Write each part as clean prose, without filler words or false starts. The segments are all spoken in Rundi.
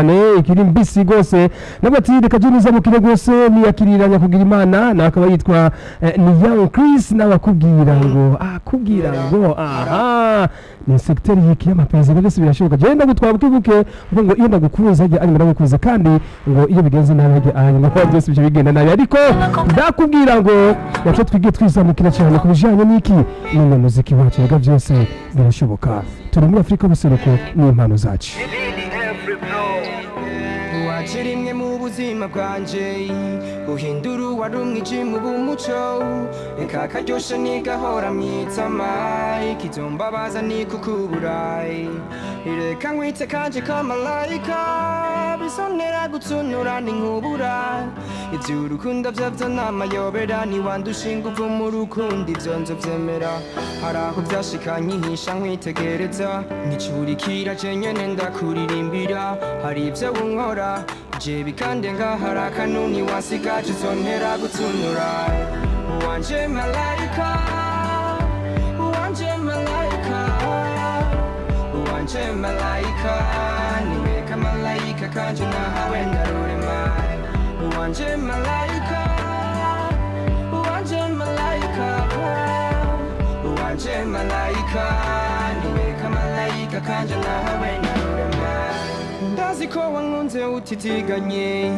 Cyane ikiri mbisi rwose nabwo ati reka jya nizamukire rwose niyakiriranya kugira Imana, nawe akaba yitwa ni Young Chris, nawe akubwira ngo akubwira ngo aha ni secteur yiki y'amapenzi, byose birashoboka. Jewe ndagutwara buke buke kuko ngo iyo ndagukunze hajya arimo ndagukunze, kandi ngo iyo bigenze nabi hajya hanyuma byose ibyo bigenda nabi, ariko ndakubwira ngo yacu twige twizamukira cyane ku bijyanye n'iki n'umunyamuziki wacu, rega byose birashoboka, turi muri Afurika y'ubuseruko n'impano zacu. Waje rimwe mu buzima bwanje uhindura uwari umwijima uba umuco, reka akaryoshe ntigahora mwitama, ikizombabaza ni kukubura, reka nkwite kanje kamalayika bisonera gutunura ni nkubura iby'urukundo byavyo n'amayobera, ntiwandusha inguvu mu rukundo ivyo nzovyemera, hari aho vyashika nkihisha nkwitegereza nkicurikira je nyene ndakuririmbira, hari ivyo unkora je bikandenga, hari akanuni wasigaje uzontera gutunura, wanje malayika, wanje malayika, wanje malayika, niwe kamalayika kanje nahawe ndarurema, wanje malayika, wanje malayika, wanje malayika, niwe kamalayika kanje nahawe ndarurema, ndazi ko wankunze utitiganye,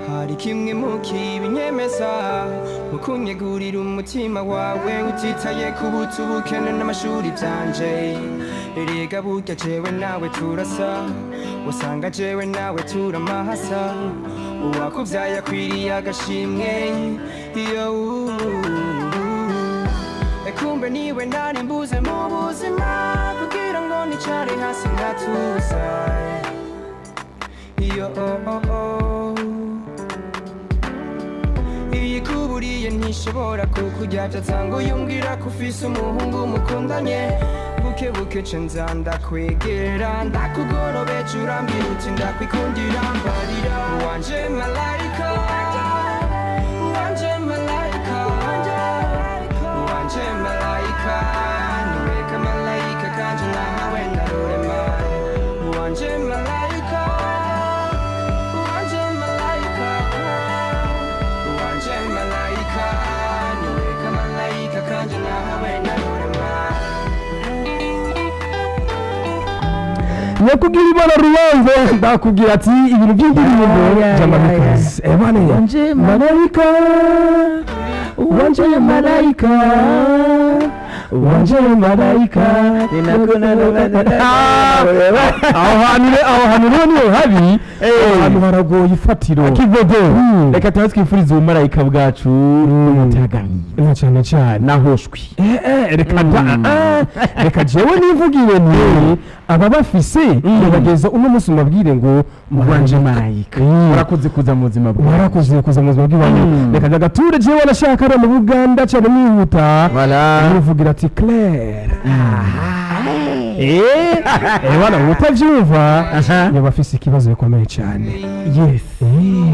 hari kimwe mu kibinyemeza mu kunyegurira umutima wawe utitaye ku butu ubukene n'amashuri byanje, erega burya jewe nawe turasa, usanga jewe nawe turamahasa, uwakuvyaye akwiriye agashimwe iyo kumbe niwe nari mbuze mu buzima kugira ngo nicare hasi nkatuza iyo oh, oh, oh. Iyikuburiye ntishobora kukurya byatanga uyumbwira ko ufise umuhungu mukundanye, buke buke ce nza ndakwegera ndakugorobeje urambwira uti ndakwikundira, mbarira wanje malayika, wanje malayika, wanje malayika, niwe kamalayika kanje nahawe ndarurema, wanje malayika, wanje malayika, wanje malayika, niwe kamalayika kanje nahawe ndarurema. Nyakubwira Imana rubanze ndakubwira ati ibintu by'indirimbo by'amabikazi ebane Wanje malayika, wanje malayika, wanje malayika. Aho hantu aho hantu rero niho habi, aho hantu haragoye ifatiro. Kivodo, reka tuba twifuriza ubumarayika bwacu umutagamiye Na cyane cyane nahoshwi. Reka da reka jewe nivugire nti aba bafise ndabageza uno munsi mubabwire ngo wanje marayika, warakoze kuza mu buzima bwawe. Warakoze kuza mu buzima bw'iwanyu. Reka njya jewe nashaka ari mu Buganda cyane mwihuta. Voilà. Nivugira ati Claire bana utavyumva yaba afise ikibazo gikomeye cyane. Yes.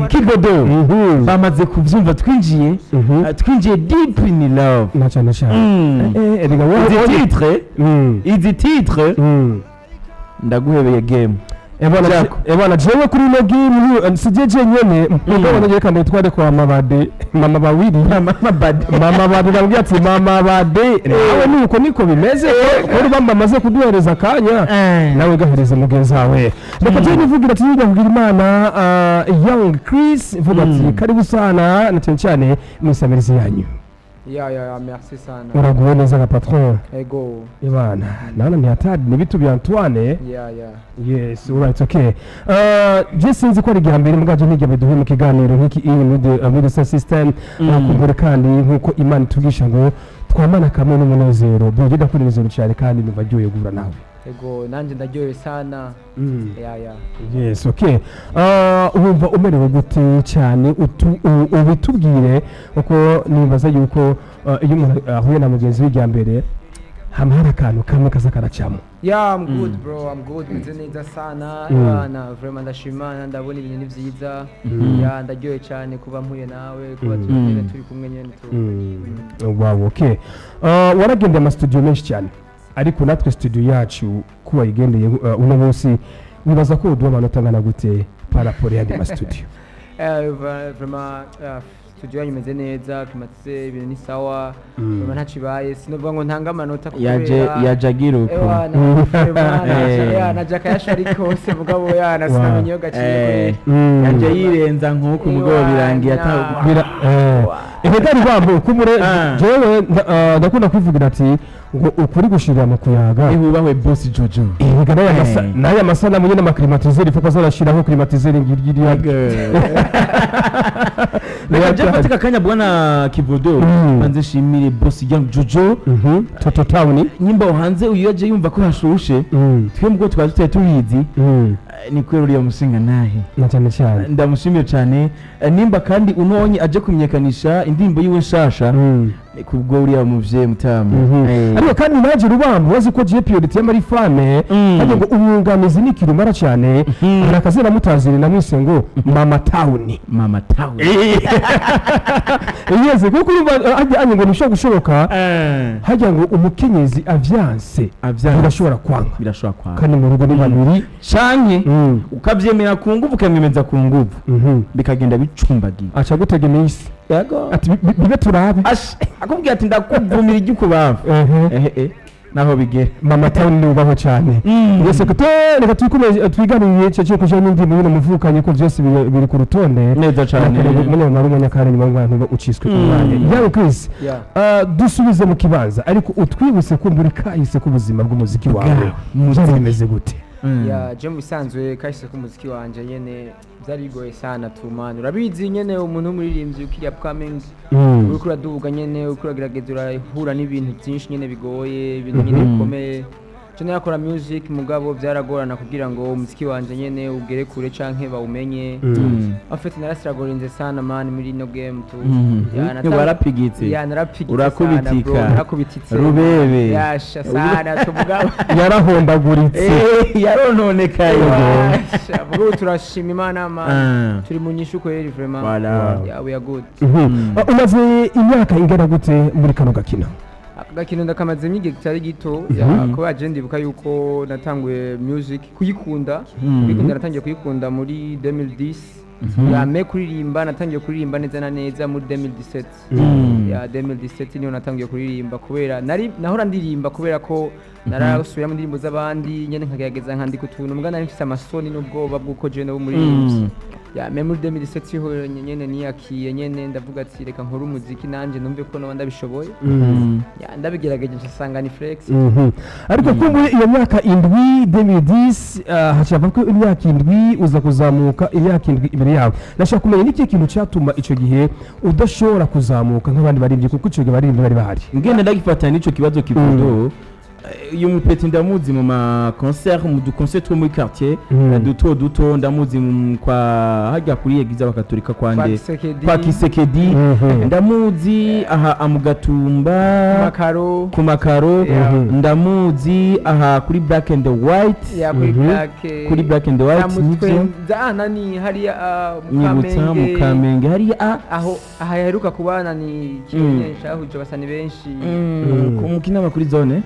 Kivodo, bamaze kuvyumva twinjiye twinjiye deep in love. Na cyane cyane. Reka izi wowe titre izi titre ndaguhebeye game. Ebana Jaco. Ebana jewe kuri ino game sije jenyene mugabo nagiye kandi tware kwa mabade mama bawiri Mama bad. Mama bade, ndabwira ati mama bade nawe nuko niko bimeze ko rubamba amaze kuduhereza akanya, nawe gahereza mugenzi wawe. Reka jewe nivugira ati njya kugira Imana Young Chris vuga ati karibu sana na cyane cyane mwisamirizi yanyu. Ya, merci sana. Uraguwe neza nka patron. Ego. Ibana naona ni hatari ni vitu vya Antoine. Ya. Yes, alright, okay. Je sinzi ko ari igihe mbere muganje nijya biduhe mu kiganiro nk'iki iyi muri the system kumbure, kandi nkuko Imana itugisha ngo twamana kamwe n'umunezero. Byo ndakunda umunezero cyane kandi numva aryoye guhura nawe. Ego, nanje ndaryohewe sana. Ya. Yes, okay. Wumva umerewe gute cyane ubitubwire uko nibaza yuko iyo umuntu ahuye na mugenzi we irya mbere hama hari akantu kamwe kaza karacamo. Yeah, I'm good bro, I'm good. Meze neza sana. Bana, vraiment ndashima, ndabona ibintu ni vyiza. Ya, ndaryohewe cyane kuba mpuye nawe, kuba turi nyene turi kumwe nyene tu. Wow, okay. Waragendeye ama studio menshi cyane, ariko natwe studio yacu ko wayigendeye uno munsi Wibaza ko uduha amanota angana gute par rapport y'andi ma studio? Vraiment studio yanyu imeze neza, climatisé, ibintu ni sawa, vraiment ntacyo ibaye. Sinovuga ngo ntange amanota Yaje yaje agira uko. Ewa, na jaka yashari kose, mugabo yana sinamenye iyo gaciye. Yaje yirenza nk'uko umugabo birangiye ata Bira ehega ribambo kumure. Jewe ndakunda kwivugira ati ngo ukuri gushirira mu kuyaga. Ihubahwe boss Jojo. Ehega n'aya masa n'aya masanamu nyine, ama climatiseur, ifuko azarashiraho climatiseur ngirya. Reka je mfate aka kanya, bwana Kivodo, banze shimire boss Young Jojo. Toto Town. Nyimba hanze uyu yaje yumva ko hashushe, twe mbwo twari tutari tubizi. Ni kwera uriya mushinga nahe. Na cyane cyane. Ndamushimiye cyane. Nimba kandi unonye aje kumenyekanisha indirimbo yiwe nshasha, ni kubwo uriya muvyeyi mutamu. Ariko kandi naje rubambo wazi ko je priorité y'amari fame, hajya ngo umwunganizi ni kirumara cyane. Hari akazina mutazire namwise ngo Mama Town. Mama Town. Yeze kuko urumva hajya anye ngo ntibishobora gushoboka, hajya ngo umukenyezi avyanse Avyanse. Birashobora kwanga. Birashobora kwanga. Kandi mu rugo ni babiri. Canke ukavyemera ku nguvu, ukamwemeza ku nguvu, bikagenda bicumbagiye. Aca gutega iminsi. Yego. Ati bibe turabe. Ash akubwira ati ndakuvumira igikubamvu. Ehe. Ehe naho bigera. Mama Town ni ubaho cyane. Yese kuto reka twikomeje twiganiriye cyo cyo kuja n'indi mubino muvukanye ko byose biri ku rutonde. Neza cane. Munye mara umunyakare nyuma y'abantu uciswe ku ruhande. Yawe Chris, dusubize mu kibanza, ariko utwibutse ko muri kahise k'ubuzima bw'umuziki wawe byari bimeze gute? Ya, je mu bisanzwe kahise k'umuziki wanje nyene byari bigoye sana tu man. Urabizi nyene, umuntu w'umuririmbyi ukiri upcoming, uriko uraduga nyene, uriko uragerageza, urahura n'ibintu byinshi nyene bigoye, ibintu nyene bikomeye. Je narakora music, mugabo byaragorana kugira ngo umuziki wanje nyene ugere kure canke bawumenye. En fait narasiragorinze sana man muri ino game tu. Ya, Warapigitse. Ya, narapigitse Urakubitika. sana, bro, narakubititse. Rubebe. Yasha sana tuvuga. Yarahondaguritse. Yarononekaye. Yasha, mugabo turashima Imana man. Turi mu nyishu kweri vraiment. Voilà. Yeah, we are good. Umaze imyaka ingana gute muri kano gakino? Aka gakino ndakamazemo igihe kitari gito ya, kuba je ndibuka yuko natanguye music kuyikunda, kuyikunda natangiye kuyikunda muri 2010. Ya, mais kuririmba natangiye kuririmba neza na neza muri 2017. Ya, 2017 niho natangiye kuririmba, kubera nari nahora ndirimba, kubera ko narasubiramo indirimbo z'abandi nyene, nkagerageza nkandika utuntu, mbwa nari mfise amasoni n'ubwoba bw'uko je noba umuririmbyi. Ya, mais muri 2017 ho nyene niyakiye nyene, ndavuga ati reka nkore umuziki nanje numve ko noba ndabishoboye. Ya, ndabigerageje nsanga ni flex. Ariko ko muri iyo myaka 7, 2010, hacava ko imyaka 7 uza kuzamuka, imyaka 7 imbere yawe, nashaka kumenya n'ikihe kintu cyatuma icyo gihe udashobora kuzamuka nk'abandi baririmbyi, kuko icyo gihe abaririmbyi bari bahari. Ngenda ndagifatanya n'ico kibazo kivudo. Uyu mupeti ndamuzi mu ma concert, mu du concert two muri quartier, duto duto. Ndamuzi kwa hajya kuri église abakatolika kwa Kwa nde? Kisekedi. Kwa Kisekedi. Ndamuzi aha amugatumba. Makaro. Ku makaro. Yeah. Ndamuzi aha kuri Black and White. Ya, kuri Black. Kuri Black and White nivyo. Za nani hariya, Nyibutsa. Mu Mukamenge. Kamenge hariya Aho aha yaheruka kubana ni kimenye cyahuje abasani benshi. Mu Kinama kuri zone.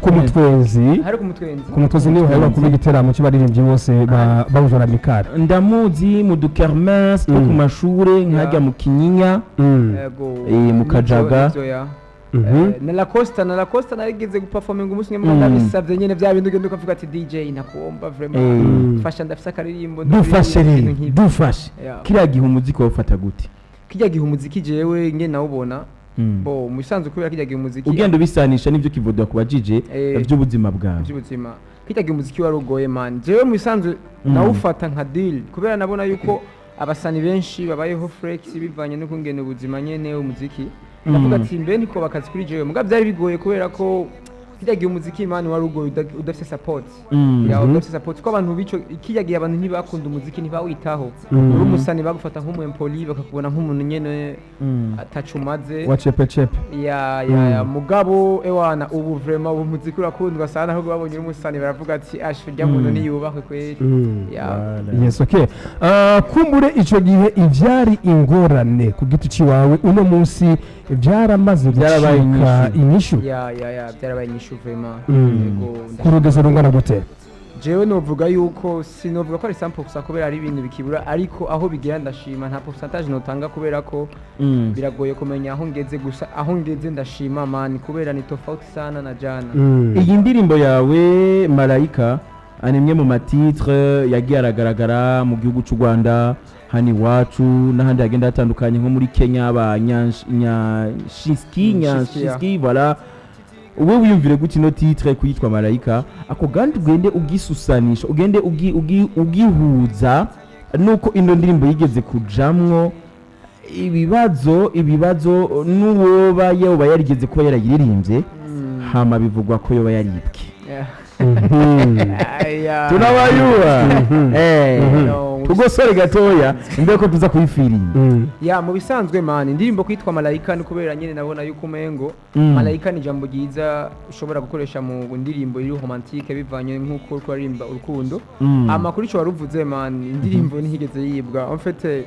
Ku Mutwenzi. Hari ku Mutwenzi. Ku Mutwenzi niho haheruka kuba igiteramo cy'abaririmbyi bose bahuje na Mikara. Ndamuzi mu dukermes two ku mashure nkajya mu Kinyinya. Yego. Mu Kajaga. Nivyo, ya. Na La Costa, na La Costa narigeze guperforminga umunsi umwe, ndabisabye nyene bya bintu ugenda ukavuga ati DJ nakuomba vraiment fasha, ndafise akaririmbo. Dufashe ibintu rero. nk'ibyo. Dufashe. Yeah. Kiriya gihe umuziki wawufata gute? Kirya gihe umuziki jewe nge nawubona bo mu bisanzwe, kubera kirya gihe umuziki Ugenda ubisanisha n'ibyo Kivodo yakubajije by'ubuzima bwawe. By'ubuzima, kirya gihe umuziki wari ugoye man. Jewe mu bisanzwe nawufata nka deal, kubera nabona yuko abasani benshi babayeho flex bivanye n'ukungene ubuzima nyene umuziki. Ndavuga ati mbe niko bakazi kuri jewe, muga byari bigoye kubera ko kirya gihe umuziki man wari ugoye udafise support. Ya, udafise support, ko abantu bico kirya gihe abantu ntibakunda umuziki, ntibawitaho. Uri umusani bagufata nk'umu impoli, bakakubona nk'umuntu nyene atacumaze. Wa cepe cepe. Ya, mugabo ewana ubu vraiment ubu muziki urakundwa sana, ahubwo babonye uri umusani baravuga ati ashe urya muntu niyubahwe kweri. Ya. Yes, okay. Kumbure ico gihe ivyari ingorane ku giti ciwawe, uno munsi byaramaze Byarabaye gucika inyishu. inyishu? Ya, byarabaye inyishu vraiment. Yego. Ku rugezo rungana gute? Jewe novuga yuko sinovuga ko ari 100% kubera ari ibintu bikibura, ariko aho bigera ndashima. Nta pourcentage notanga kubera ko biragoye kumenya aho ngeze. Gusa aho ngeze ndashima, man, kubera ni tofauti sana na jana. Iyi ndirimbo yawe Malayika ni imwe mu ma titre yagiye aragaragara mu gihugu cy'u Rwanda, hano iwacu n'ahandi hagenda hatandukanye nko muri Kenya, ba Nyanshiski. Nyanshiski, voilà. Wowe wiyumvire gute ino titre kuyitwa Malayika? Ako kandi ugende ugisusanisha, ugende ugihuza nuko ino ndirimbo yigeze kujamwo ibibazo n'uwoba yoba yarigeze kuba yarayiririmbye, hama bivugwa ko yoba yaribwe. Aya. Tunabayuwa. No, tugosore gatoya mbere ko tuza kuyifiringa. Ya, mu bisanzwe, man, indirimbo kwitwa Malayika ni kubera nyine nabona yuko umengo Malayika ni ijambo ryiza ushobora gukoresha mu ndirimbo iri romantique, bivanye nk'uko uriko uririmba urukundo. Amakuru ico waruvuze, man, indirimbo ntiyigeze yibwa. En fait,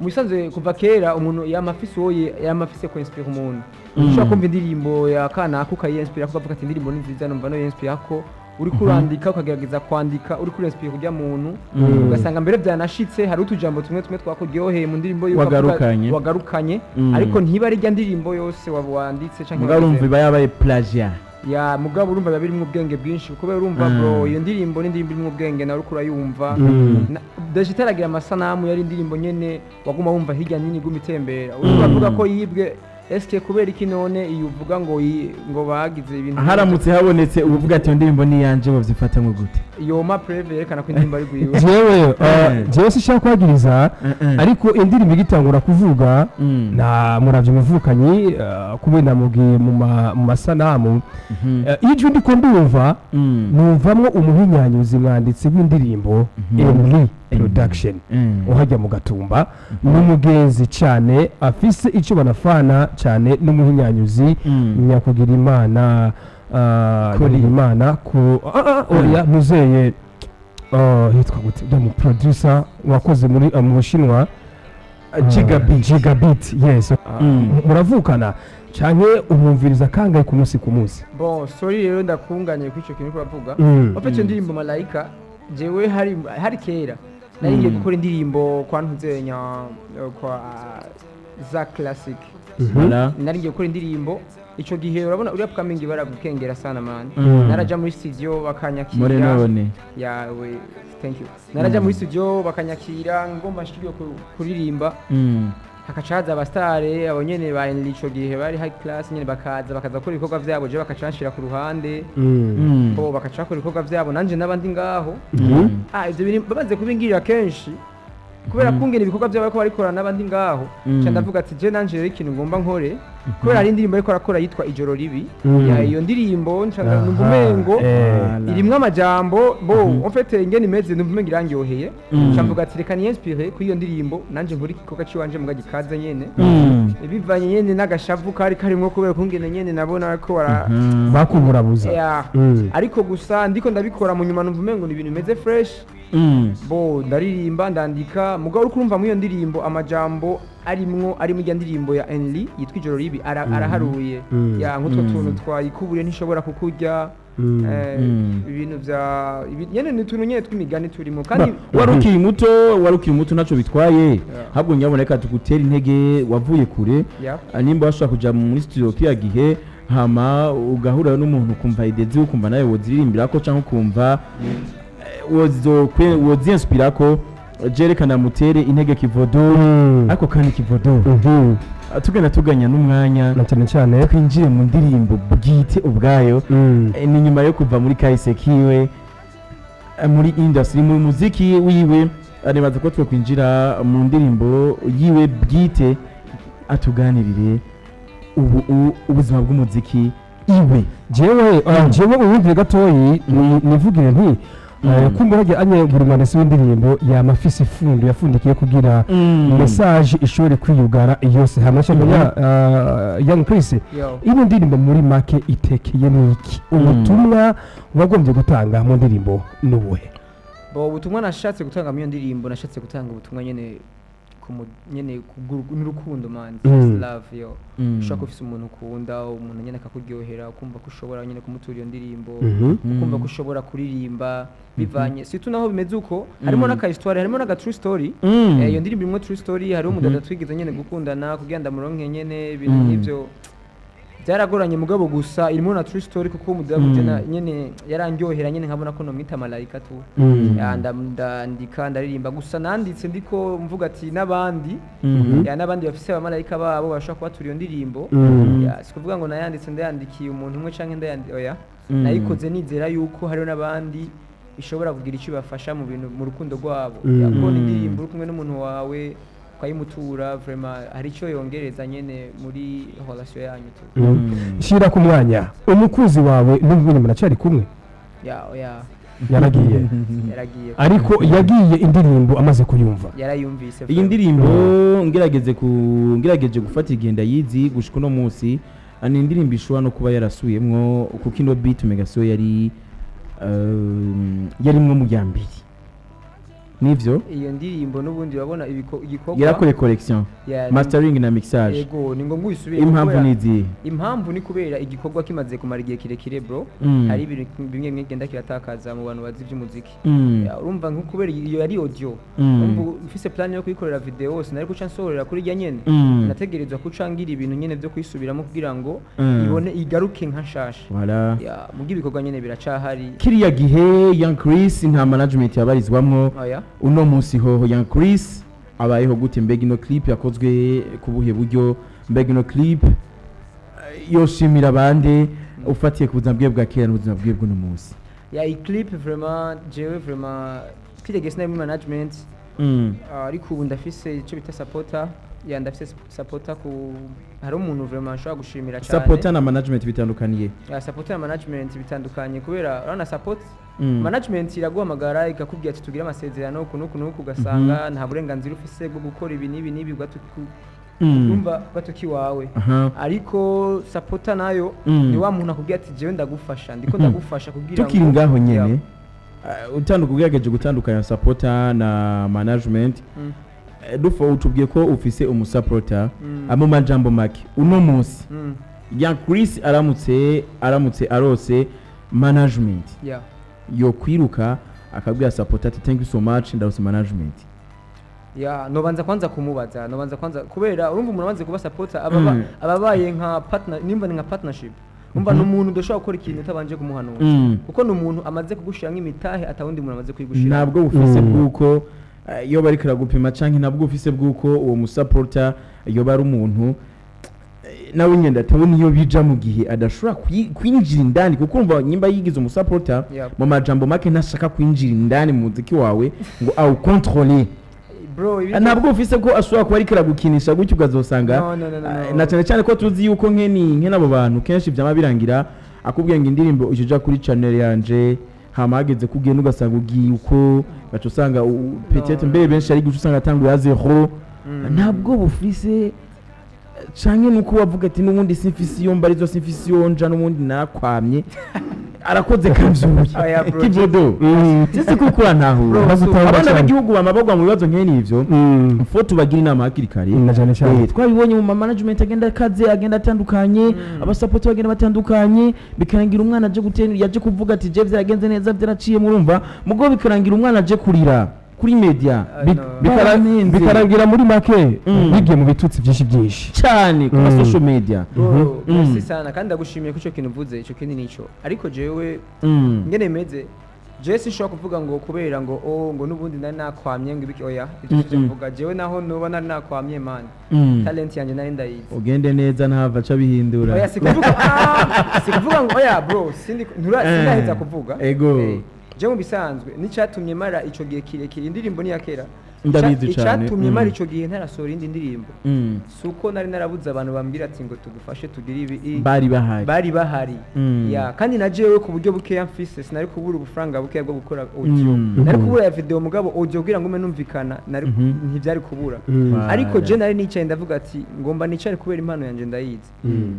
mu bisanzwe kuva kera umuntu yama afise uwo yama afise ko inspire umuntu. Ushobora kumva indirimbo ya kanaka ukayinspira, kuko avuga ati indirimbo ni nziza, numva no yinspira ko uriko urandika, ukagerageza kwandika uriko urinspira kurya muntu, ugasanga mbere byanashitse hari utujambo tumwe tumwe twakuryoheye mu ndirimbo yuko avuga- Wagarukanye. Wagarukanye. Ariko ntiba ari rya ndirimbo yose wanditse canke Mugabo urumva wagize. iba yabaye plagiat. Ya, mugabo urumva biba birimwo ubwenge bwinshi, kubera urumva, bro, iyo ndirimbo ni indirimbo irimwo ubwenge, nawe uriko urayumva. Déjà itaragira amasanamu, yari indirimbo nyene waguma wumva hirya nini iguma itembera. Uriko uravuga ko yibwe, eske kubera iki none iyo uvuga ngo ngo bagize ibintu? Haramutse habonetse ubuvuga ati iyo ndirimbo ni iyanje, bavyifatamwo gute? Yoma preuve yerekana ko indirimbo ari gwiwe. Jewe jewe sinshaka kwagiriza, ariko indirimbo igitangura kuvuga na muravye umuvukanyi, kubera namubwiye mu masanamu, ijwi ndiko ndumva, numvamwo umuhinyanyuzi, mwanditsi w'indirimbo Emily Production uhajya mu Gatumba, n'umugenzi cyane, afise icyo banafana cyane n'umuhinyanyuzi nyakugira Imana, Kuri. Imana ku oya muzeye, yitwa gute mu producer wakoze muri mu Bushinwa? Gigabit. Gigabit, yes. Muravukana canke umwumviriza kangahe ku munsi ku munsi? Bon, sorry rero, ndakunganye kuri ico kintu uriko uravuga. En fait, iyo ndirimbo Malayika, jewe hari kera nari ngiye gukora indirimbo kwa ntuzenya, kwa za Classic. Voilà. Nari ngiye gukora indirimbo ico gihe. Urabona uriya upcoming baragukengera sana, man. Naraja muri studio bakanyakira. Muri none. Yawe, thank you. Naraja muri studio bakanyakira, ngomba nshikiriwe kuririmba, hakaca haza abastare abo nyene ba Enli, ico gihe bari high class nyene, bakaza gukora ibikorwa vyabo, je bakaca banshira ku ruhande. Bo bakaca bakora ibikorwa vyabo, nanje n'abandi ngaho. Ivyo bintu bamaze kubingirira kenshi, kubera kungena ibikorwa vyabo bariko barikora n'abandi ngaho, nca ndavuga ati je nanje rero ikintu ngomba nkore, kubera hari indirimbo ariko arakora yitwa Ijoro Ribi. Ya, iyo ndirimbo nca numva umengo irimwo amajambo bo, en fait, ingene imeze numva umengo irangyoheye. Nca mvuga ati reka niyinspire kuri iyo ndirimbo, nanje nkore igikorwa ciwanje muga gikaze nyene, bivanye nyene n'agashavu kari karimwo, kubera kungene nyene nabona ko bara Bakuburabuza. Ya. Ariko gusa ndiko ndabikora, mu nyuma numva umengo ni ibintu bimeze fresh. Bo ndaririmba, ndandika, mugabo uriko urumva muri iyo ndirimbo amajambo arimwo, ari muri iyo ndirimbo ya Enli yitwa Ijoro Ribi, araharuye. Ya, nk'utwo tuntu twayikuburiye ntishobora kukurya. Ibintu vya nyene ni utuntu nyene tw'imigani turimo kandi. Wari ukiri muto, ntacyo bitwaye, ahubwo nyaboneka tugutera intege, wavuye kure. Nimba washobora kuja muri studio kiriya gihe, hama ugahura n'umuntu ukumva idée ziwe, ukumva nawe woziririmbira ko cyangwa ukumva wozinspira ko, jerekana mutere intege Kivodo. Ariko kandi Kivodo, tugenda tuganya n'umwanya, na cyane cyane twinjire mu ndirimbo bwite ubwayo. Ni nyuma yo kuva muri kahise kiwe, muri industry, mu muziki wiwe, nibaza ko twakwinjira mu ndirimbo yiwe bwite, atuganirire ubu ubuzima bw'umuziki iwe. Jewe jewe uwumvire gatoyi, nivugire nti kumbe hajya anye buri mwanditsi w'indirimbo yama afise ifundo yafundikiye kugira message ishobore kwiyugara yose hamwe. Shamenya Young Chris, Yo. ino ndirimbo muri make itekeye n'iki? Ubutumwa wagombye gutanga mu ndirimbo n'ubuhe? Bo, ubutumwa nashatse gutanga muri iyo ndirimbo, nashatse gutanga ubutumwa nyene Nyene n'urukundo, man. Just love yo. Ushobora kuba ufise umuntu ukunda, umuntu nyene akakuryohera, ukumva ko ushobora nyene kumutura iyo ndirimbo, ukumva ko ushobora kuririmba bivanye, surtout naho bimeze uko harimo n'aka histoire, harimo n'aga true story. Iyo ndirimbo irimo true story. Hariho umudada twigeze nyene gukundana, kugira ndamuronke nyene ibintu nk'ivyo byaragoranye, mugabo gusa irimo na true story, kuko umudada nyene yarandyohera nyene, nkabona ko nomwita malayika tu. Ya, ndandika, ndaririmba, gusa nanditse ndiko mvuga ati n'abandi, ya, n'abandi bafise abamarayika babo bashobora kubatura iyo ndirimbo. Ya, si kuvuga ngo nayanditse ndayandikiye umuntu umwe canke oya. Nayikoze nizera yuko hariho n'abandi ishobora kugira icyo ibafasha mu bintu, mu rukundo rwabo. Ya, kubona indirimbo uri kumwe n'umuntu wawe ukayimutura, vraiment hari icyo yongereza nyene muri relation yanyu tu. Shira ku mwanya, umukunzi wawe n'ubu nyine muracari kumwe? Ya, oya. Yaragiye? Yaragiye. Ariko yagiye indirimbo amaze kuyumva? Yarayumvise. Iyi Vraiment. ndirimbo ngerageze ku ngerageje gufata igihe ndayizi gushika uno munsi, ni indirimbo ishobora no kuba yarasubiyemwo, kuko ino beat mega so yari yarimwo mu ya mbere, nivyo? Iyo ndirimbo n'ubundi urabona igikorwa Yarakoreye correction, Ya, mastering na mixage. Yego, ni ngombwa uyisubire. Impamvu kubera ni izihe? Impamvu ni kubera igikorwa kimaze kumara igihe kirekire, bro, hari ibintu bimwe bimwe genda kiratakaza mu bantu bazi iby'umuziki. Ya, urumva nko kubera iyo yari audio, urumva mfise plan yo kuyikorera video, sinari guca nsohorera kuri irya nyene. Nategerezwa kuca ngira ibintu nyene byo kuyisubiramo kugira ngo ibone igaruke nka nshasha. Voilà. Ya, muga ibikorwa nyene biracahari. Kiriya gihe Young Chris nta management yabarizwamwo. Oya. Uno munsi hoho Young Chris abayeho gute? Mbega ino clip yakozwe ku buhe buryo? Mbega ino clip yoshimira abandi ufatiye ku buzima bwiwe bwa kera n'ubuzima bwiwe bw'uno munsi? Ya, iyi clip vraiment, jewe vraiment kirya gihe sinari muri management. Ariko ubu ndafise icyo bita supporter. Ya, ndafise supporter, ku hari umuntu vraiment nshobora gushimira cyane. Supporter na management bitandukaniye? Ya, supporter na management bitandukanye, kubera urabona support, management iraguhamagara ikakubwira ati tugire amasezerano uku n'uku n'uku, ugasanga nta burenganzira ufise bwo gukora ibi n'ibi n'ibi, urumva gatoki wawe. Ariko supporter nayo ni wa muntu akubwira ati jewe ndagufasha, ndiko ndagufasha kugira Tukiri ngaho nyene, ugerageje gutandukanya supporter na management, dufa utubwiye ko ufise umusupporter. Mu majambo make, uno munsi Young Chris aramutse arose management, yo kwiruka akabwira supporter ati "Thank you so much, ndarose management"? Ya, nobanza kwanza kumubaza, nobanza kwanza, kubera urumva umuntu abanze kuba supporter aba ababaye nka partner, nimba ni nka partnership, umva ni umuntu udashobora gukora ikintu utabanje kumuhanura, kuko ni umuntu amaze kugushira nk'imitahe atawundi muntu amaze kuyigushira. Ntabwo bufise bw'uko iyo bariko aragupima, canke ntabwo ufise bw'uko uwo musupporter yoba ari umuntu nawe nyenda atabona iyo bija mu gihe adashobora kwinjira indani, kuko umva nyimba yigize umusupporter, mu majambo make ntashaka kwinjira indani mu muziki wawe ngo awukontrole. Bro, ibi Ntabwo ufise ko ashobora kuba ariko aragukinisha gutyo, ukazosanga No, no, no, no, no. Na cyane cyane ko tuzi yuko nkeni nk'abo bantu kenshi byama birangira akubwiye ngo indirimbo uje kuri channel yanje, hama hageze kugenda ugasanga ugiye uko, gaca usanga peut-être No. mbere benshi ari guca usanga atanguye a zéro. Ntabwo bufise, canke nuko wavuga ati n'ubundi simfise iyo mbarizo, simfise iyo nja, n'ubundi narakwamye, arakoze kavyuye. Oya, bro. Kivodo sisi kuko urantahura. Ndagutahura Abana cyane. b'igihugu bama bagwa mu bibazo nkene ivyo, fo tubagira inama hakiri kare. Na cyane cyane. Twabibonye mu ma management agenda akaze, agenda atandukanye, abasapoti bagenda batandukanye, bikarangira umwana aje gutera, yaje kuvuga ati je vyaragenze neza, vyaraciye, murumva, mugo bikarangira umwana aje kurira kuri media. I know. Bikaranenze. Bikarangira muri make bigiye mu bitutsi byinshi byinshi. Cyane ku ma social media. Bro, merci sana, kandi ndagushimiye ko ico kintu uvuze, ico kintu nico, ariko jewe ngene meze, jewe sinshobora kuvuga ngo kubera ngo oh, ngo n'ubundi nari nakwamye, ngo ibiki, oya, ivyo sivyo mvuga. Jewe naho nuba nari nakwamye, man, talent yanjye nari ndayizi. Ugende neza, ntahava aca bihindura. Oya, sikuvuga, sikuvuga ngo oya, bro, sindi ntura sindaheza kuvuga. Ego. Jewe mu bisanzwe n'icyatumye mara ico gihe kirekire, indirimbo ni iya kera. Ndabizi cane. Icyatumye mara ico gihe ntarasohora indi ndirimbo si uko nari narabuze abantu bambwira ati ngo tugufashe tugire ibi Bari bahari. Bari bahari. Ya, kandi na jewe ku buryo bukeya mfise sinari kubura ubufaranga bukeya bwo gukora audio. Nari kubura ya video, mugabo audio kugira ngo ume numvikana nari ntibyari kubura. Ariko je nari nicaye ndavuga ati ngomba nicare kubera impano yanjye ndayizi,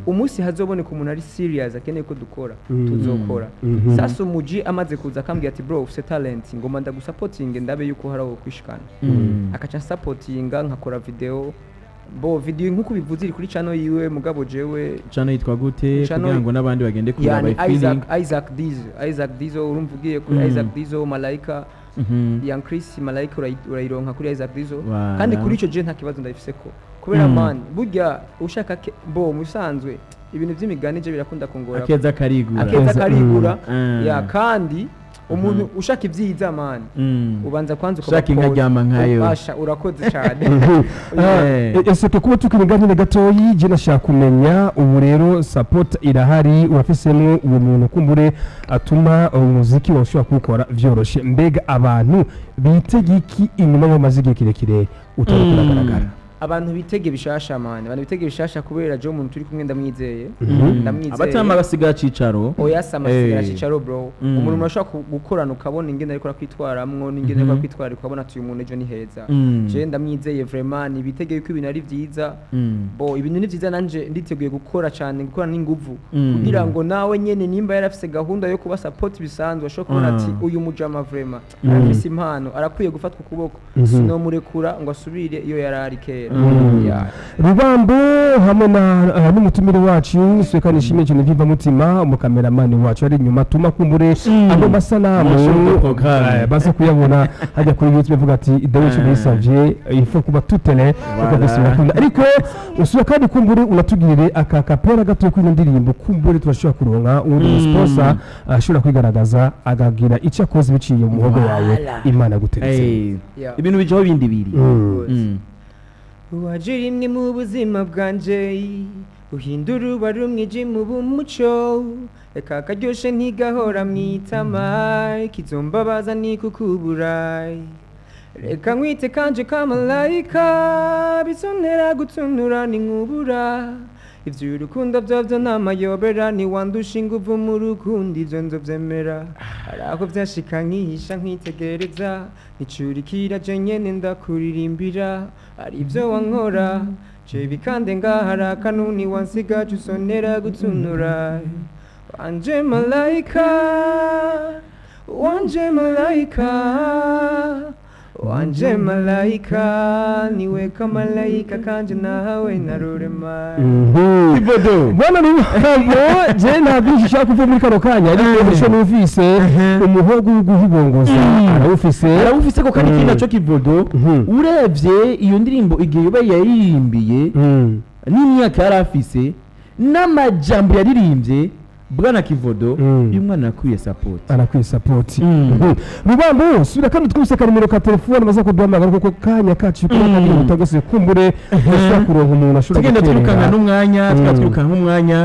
umunsi hazoboneka umuntu ari serious akeneye ko dukora, tuzokora. Sasa umuji amaze kuza akambwira ati bro, ufise talent, ngomba ndagusapotinge ndabe yuko hari aho kwishikana. Akaca supportinga nkakora video. Bo video nkuko bivuze iri kuri channel yiwe, mugabo jewe Channel yitwa gute? Channel- Kugira ngo n'abandi bagende kuraba yani feeling. Isaac, Isaac Dizo, Isaac Dizo. Urumva ugiye kuri Isaac Dizo Malaika, Young Chris Malaika, urayironka kuri Isaac Dizo. Voilà. Kandi kuri ico je nta kibazo ndabifise ko kubera man burya ushaka bo musanzwe ibintu by'imigani je birakunda kungora. Akeza karigura. Akeza Akeza, karigura. Ya, kandi umuntu ushaka ibyiza man ubanza kwanza Ushaka inka aryama nkayo. Ubasha, urakoze cyane. Ese kuba tukiri nyine gatoyi, je nashaka kumenya ubu rero support irahari, urafisemo uwo muntu kumbure atuma umuziki wawe ushobora kuwukora vyoroshe. Mbega abantu bitega iki inyuma y'amaze igihe kirekire utari kuragaragara? Abantu bitege bishasha man, abantu bitege bishasha kubera je umuntu turi kumwe ndamwizeye, ndamwizeye. Abatama basigara cicaro. Oya, si amasigara cicaro bro. Umuntu murashobora gukorana ukabona ingene ariko arakwitwaramwo n'ingene ariko arakwitwararika, ukabona ati uyu muntu ejo ni heza. Je ndamwizeye vraiment, nibitege yuko ibintu ari vyiza. Bo ibintu ni vyiza, nanje nditeguye gukora cyane, gukora n'inguvu kugira ngo nawe nyene nimba yarafise gahunda yo kuba support bisanzwe ashobora kubona ati uyu mujama vraiment arafise impano, arakwiye gufatwa ukuboko, sinomurekura ngo asubire iyo yari ari kera. Yeah. Rubambo hamwe na n'umutumire wacu Sweka, nishimiye cyane viva mutima umukameramani wacu ari inyuma tuma kumbure abo masanamu Mon chef de programme. Baza kuyabona hajya kuri YouTube avuga ati Dewe cyo bisavye il faut kuba tutele kuko Voilà. bose bakunda. Ariko usubira kandi kumbure unatugirire aka kapera gato kuri ino ndirimbo, kumbure turashobora kuronka uwundi sponsor ashobora kwigaragaza agagira icyo akoze biciye mu muhogo wawe Imana guteretse. Yeah. Ibintu bijaho bindi biri. Waje rimwe mu buzima bwanje uhindura uba ari umwijima uba umuco, reka akaryoshe ntigahora mu itama, ikizombabaza ni kukubura, reka nkwite kanje kamalayika, bisonera gutunura ni nkubura ivy'urukundo vyovyo n'amayobera, ntiwandusha inguvu mu rukundo ivyo nzovyemera, hari aho vyashika nkihisha nkitegereza, nicurikira je nyene ndakuririmbira, hari ivyo wankora je bikande ngahara akanuni wansigaje usonera gutunura, wanje malayika, wanje malayika, wanje malayika, niwe kamalayika kanje nahawe narurema. Bwana Rubambo, je nta byinshi nshaka kuvuga muri kano kanya, ariko icyo numvise umuhogo w'uguhibongoza arawufise. Arawufise ko kandi ikindi naco Kivodo, urebye iyo ndirimbo igihe yoba yaririmbiye n'imyaka yari afise n'amajambo yaririmbye, bwana Kivodo, uyu mwana akwiye support. Arakwiye support. Rubambo, subira kandi twuse karimero ka telefone baza kuduhamagara kuko kanya kacu kuba kagira ubutagose, kumbure ushobora kuronka umuntu ashobora Tugenda guterera. twirukanka n'umwanya, tukaba twirukanka n'umwanya.